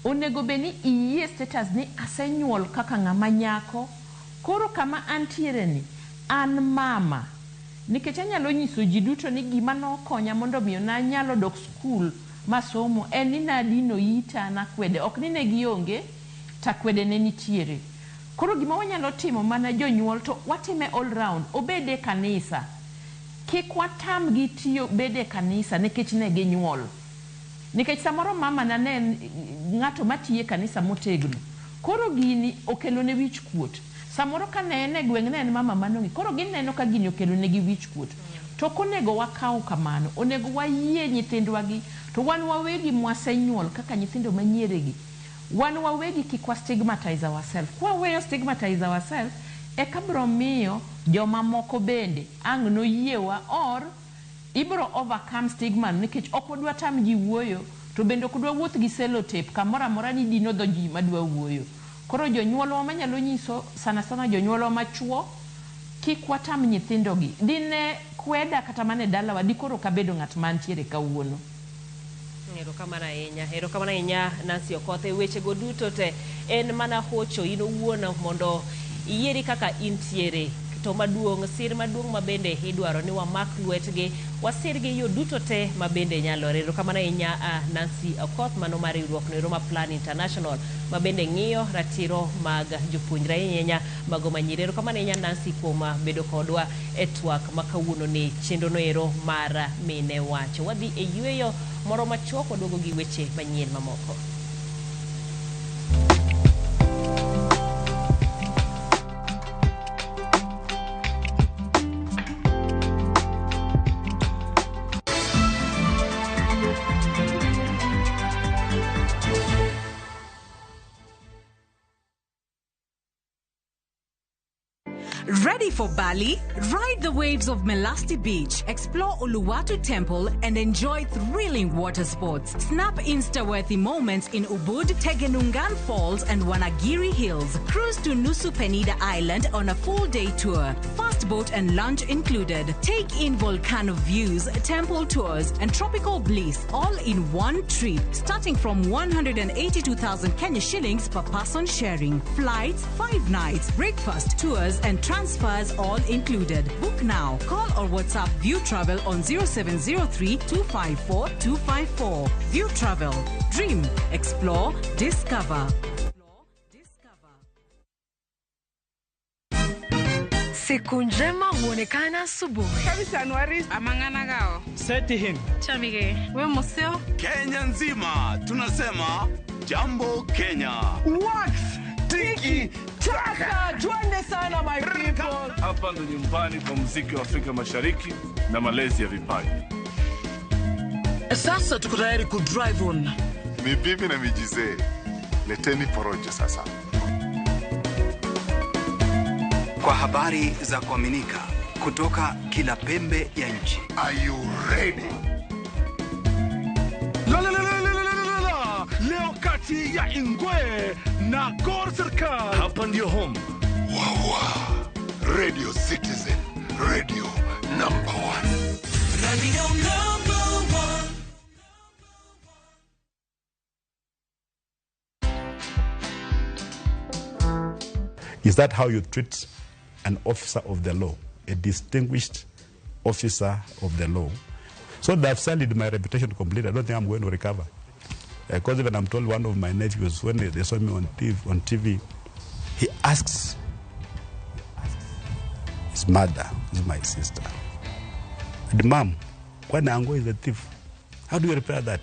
Onego bed ni iyie status ni asenyuol kaka ng'ama nyako, koro kama antiere ni an mama. Nikech anyalo nyiso ji duto ni gima nokonya mondo miyo nanyalo dok skul masomo en ni nadino ita nakwede, ok ni ne gionge to akwede ne nitiere. Koro gima wanyalo timo mana jonyuol to watime all round, obed e kanisa. Kik watamgi tiyo bedo e kanisa nikech ne ginyuol. Nikech samoro mama na ne en ng'ato matiyo e kanisa motegno. Koro gini okelone wich kuot. Samoro ka ne en e gweng' ne en mama manong'e. Koro gineno ka gini okelonegi wich kuot. To ok onego wakaw kamano. Onego wayie nyithindwa gi to wan wawegi mwasenyuol kaka nyithindo manyieregi. Wan wawegi kik wa stigmatize ourselves. Kwaweyo stigmatize ourselves, eka biro miyo joma moko bende ang' noyiewa or Ibro overcome stigma nikech ok wadwa tam ji wuoyo to bende ok wadwa wuoth gi sellotape kamoro amora ni dino dho ji madwa wuoyo. Koro jonyuolwa manyalo nyiso sana sana jonyuolwa machuo kik watam nyithindogi. Dine kweda kata mana e dalawa dikoro ok abedo ng'at mantiere kawuono. Erokamano ahinya, erokamano ahinya Nancy Okoth. E wechego duto te en mana hocho in owuon mondo iyieri kaka intiere. To maduong', sir maduong' ma bende idwaro ni wamak lwetgi, wasirgi yo duto te ma bende nyalore. Erokamano ahinya Nancy Okoth, mano mar riwruok noero ma Plan International ma bende ng'iyo ratiro mag jopuonjre ahinya mago manyiri. Erokamano ahinya Nancy kuom bedo kodwa e twak ma kawuono ni chenro noero mar Mine Wacho. Wadhi e yueyo moro machuok, waduogo gi weche manyien mamoko. Ready for Bali? Ride the waves of Melasti Beach, explore Uluwatu Temple, and enjoy thrilling water sports. Snap Insta-worthy moments in Ubud, Tegenungan Falls, and Wanagiri Hills. Cruise to Nusa Penida Island on a full-day tour. Fast boat and lunch included. Take in volcano views, temple tours, and tropical bliss all in one trip, starting from 182,000 Kenya shillings per person sharing. Flights, 5 nights, breakfast, tours, and transfers all included. Book now. Call or WhatsApp View Travel on 0703 254 254. View Travel. Dream, explore, discover. Siku njema huonekana asubuhi. Amang'ana Seti Chamige. We museo. Kenya nzima tunasema jambo Kenya. Wax tiki taka, twende sana my people. Hapa ndo nyumbani kwa muziki wa Afrika Mashariki na malezi ya vipaji. Sasa tuko tayari ku drive on. Ni bibi na mijizee. Leteni porojo sasa. Kwa habari za kuaminika kutoka kila pembe ya nchi. Are you ready? La la la la la la la. Leo kati ya Ingwe na Gor Serikal. Hapa ndio home. Wawa. Radio Citizen, radio number 1. Radio number 1. Is that how you treat an officer of the law, a distinguished officer of the law? So they've sullied my reputation completely. I don't think I'm going to recover. Because even I'm told one of my nephews, when they saw me on TV, he asks his mother, is my sister, and mom, when Ango is a thief, how do you repair that?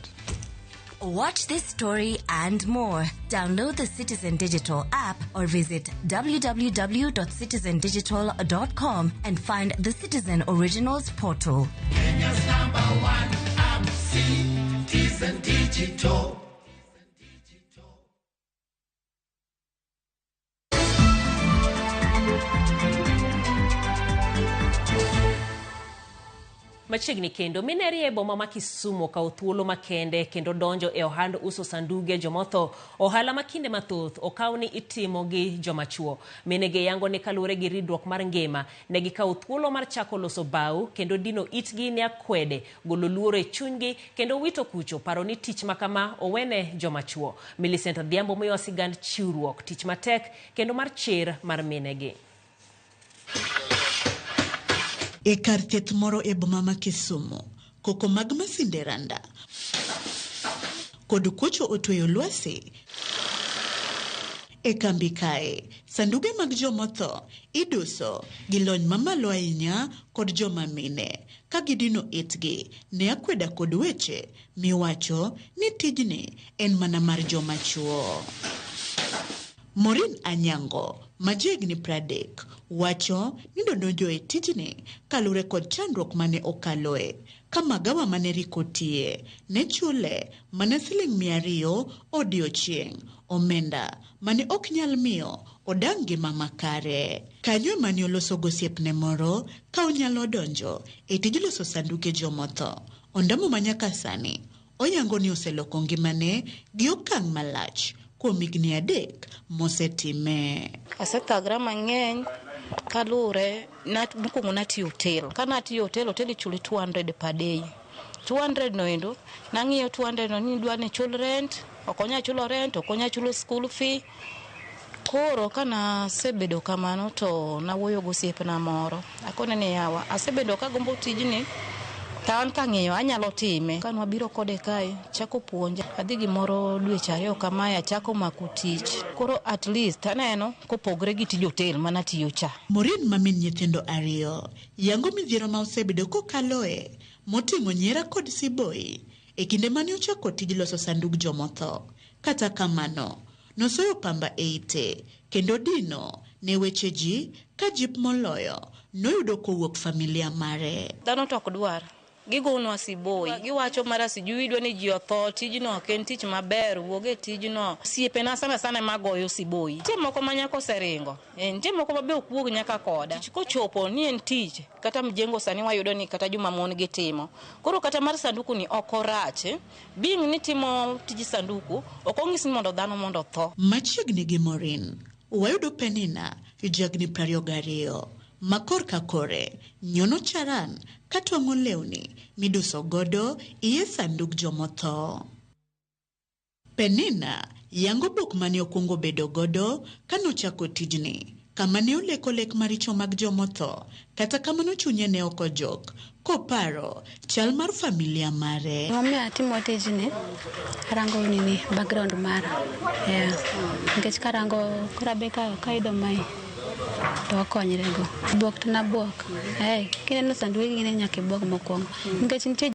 Watch this story and more. Download the Citizen Digital app or visit www.citizendigital.com and find the Citizen Originals portal. Kenya's number one app, Citizen Digital. Machiegni kendo mineri e boma ma Kisumu okawo thuolo makende kendo donjo e ohand uso sanduge jomotho, ohala ma kinde mathoth okaw ni itimo gi joma chuo. Minegi yango ni kaluwore gi ridruok mar ngima, ne gikawo thuolo mar chako loso bao kendo dino itgi ne akwede, golo luoro e chunygi kendo wito kucho paro ni tich makama owene joma chuo. Millicent Adhiambo miyowa sigand chiwruok, tich matek kendo mar chir mar minegi. E kar thieth moro e boma ma Kisumu, koko mag masinde randa kod kuocho otweyo lwasi. E kambi kae, sanduge mag jomotho iduso gi lony mamalo ahinya kod joma mine ka gidino itgi ne akweda kod weche miwacho ni tijni en mana mar joma chuo. Maureen Anyango, ma jahigni 30, wacho ni nodonjo e tijni kaluwore kod chandruok mane okaloe ka magawa mane riko tiye ne chule mana siling 200 odiochieng', omenda mane ok nyal miyo odag ngima makare. Kanyo ema ne oloso gosiepne moro ka onyalo donjo e tij loso sanduke jomotho. Ondamo ma nyaka sani oyango ni oseloko ngimane gi okang' malach kuom higni 3 mosetime. Asethagra mang'eny kaluwore mokwongo natiyo hotel. Ka natiyo hotel, hotel ichuli 200 per day. 200 no endo, nang'iyo 200 no ni idwa ni chul rent, ok onya chulo rent, ok onya chulo school fee. Koro kanasebedo kamano to nawuoyo gosiepna moro. Akone ni yawa, asebedo kagombo tijni, to an kang'iyo anyalo time. Ka nwabiro kode kae, chako puonja. Adhi gimoro dweche 2 kamae achako mako tich. Koro at least aneno kopogre gi tij hotel manatiyo cha. Maureen ma min nyithindo 2, yango midhiero ma osebedo kokaloe, moting'o nyiera kod siboi e kinde mane ochako tij loso sandug jomotho. Kata kamano, nosoyo pamba e ite kendo dino ne weche ji ka jip moloyo noyudo kowuok familia mare. Dhano to ok dwar. Gigonwa siboi. Giwacho mara sijui idwa ni ji otho, tijno ok en tich maber, wuog e tijno. Osiepena sana sana ema goyo siboi. Nitie moko ma nyaka oseringo. Nitie moko ma be ok wuog nyaka koda. Tich kochopo ni en tich, kata mjengo sani wayudo ni kata joma mon gitimo. Koro kata mar sanduku ni ok orach. Being ni timo tij sanduku, ok onyis ni mondo dhano mondo otho. Machiegni gi Maureen, wayudo Penina, jahigni 22, ma korka kore nyono charan katwang'o lewni miduso godo iye sandug jomotho. Penina yango bok mane okwongo bedo godo kanochako tijni, kama ne oleko lek maricho mag jomotho, kata kamano chunye ne ok ojok koparo chal mar familia mare. Gimomiyo atimo tijni, arango nini background mara. Yeah. Nikech karango koro abe kayudo mae to wakonyre go. Bwok to nabuok. Kineno sanduge gine nyaka ibuog mokwongo. Nikech nitie